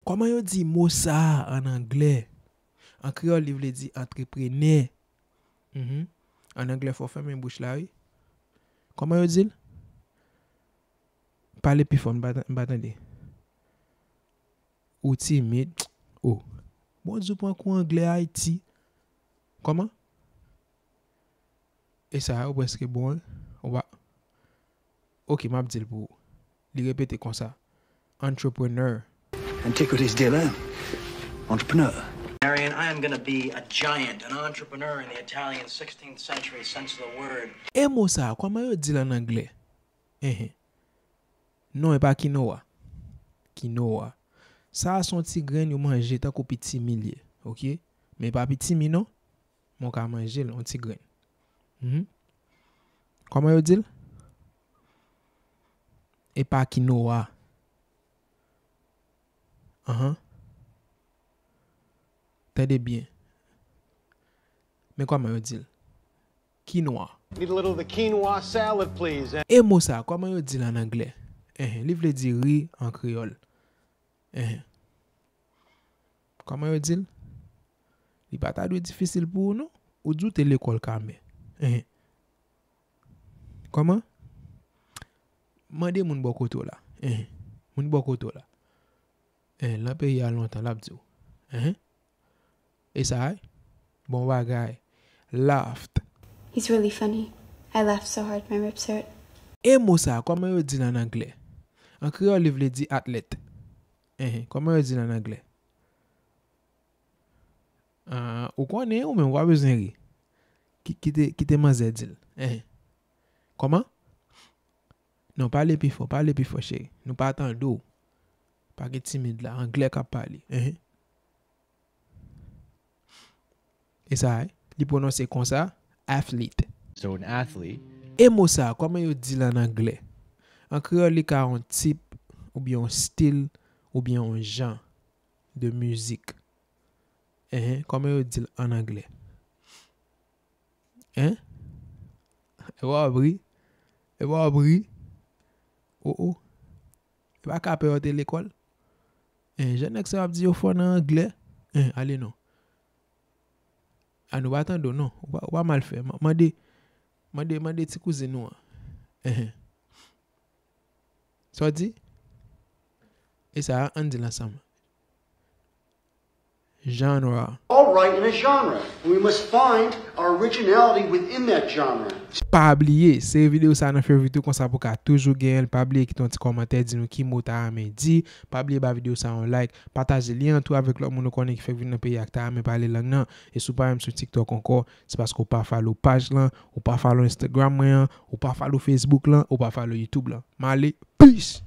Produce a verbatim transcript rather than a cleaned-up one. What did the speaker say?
Kòman yo di mo sa a ann anglè? An kreyòl, li vle di antreprenè. Mhm. Ann anglè, fò w fèmen bouch la, wi. Kòman yo di l? Pale pi fò, m pa tan-, m pa tande. Ou timid. Oh. Bondye pran kou anglè Ayiti. Kòman? E sa yo prèske bon, wi. Ou pa. Ok, m ap di l pou ou. Li repete konsa. Entrepreneur. Antiquities dealer. Entrepreneur. Marion, I am gonna be a giant, an entrepreneur in the Italian sixteenth century sense of the word. E mo sa, kòman yo di l ann anglè? Enhen. Non, e pa kinowa. Kinowa. Sa a se yon ti grenn yo manje tankou pitimi l ye, ok? Men e pa pitimi non. Men w ka manje l, yon ti grenn. Mhm. Kòman yo di l? E pa kinowa. Ahan. Tande byen. Men kòman yo di l? Kinwa. Need a little of the quinoa salad, please. E mo sa, kòman yo di l ann anglè? Enhen, li vle di ri an kreyòl. Enhen. Kòman yo di l? Li pa ta dwe difisil pou ou, non. Ou di w te lekòl Kamè. Enhen. Kòman? Mande moun bò kote w la. Enhen. Moun bò kote w la. Enhen, lan peyi a lontan, l ap di w. Enhen. E sa a, bon bagay. Laughed. He's really funny. I laughed so hard, my ribs hurt. E mo sa, kòman yo di l ann anglè? An kreyòl, li vle di atlèt. Enhen, kòman yo di l ann anglè? Ah, ou konnen, ou menm, ou pa bezwen ri. Ki-, kite, kite manzè di l. Enhen. Kòman? Non, pale pi fò, pale pi fò, cheri. Nou pa tande w. Pa gen timid la, anglè k ap pale. Enhen. E sa, li pwononse konsa, athlete. So an athlete. E mo sa, kòman yo di l ann anglè? An kreyòl, li ka yon tip, oubyen yon stil, oubyen yon jan de mizik. Enhen, kòman yo di l ann anglè? Hein? E pa w ap ri? E pa w ap ri? O, o. E pa kapè yo te lekòl? Hein, jan nèg sa yo ap di yo fò nan anglè? Hein, ale non. A nou pa tande w non. Ou pa, ou pa mal fè. Ma-, mande, mande, mande ti kouzin ou an. Hein. Sa w di? E sa, ann di l ansanm. Genre. All right in a genre. We must find our originality within that genre. Pa bliye, sere videyo sa nan favorite ou konsa pou ka toujou genyen l. Pa bliye kite yon ti kòmantè, di nou ki mo w ta renmen di. Pa bliye ba videyo sa yon like, pataje lyen an tou avèk lòt moun ou konnen ki fèk vin nan peyi a ki ta renmen pale lang nan. E si w pa menm sou TikTok ankò, se paske w pa follow paj lan, ou pa follow Instagram mwen an, ou pa follow Facebook lan, ou pa follow YouTube lan. M ale, peace!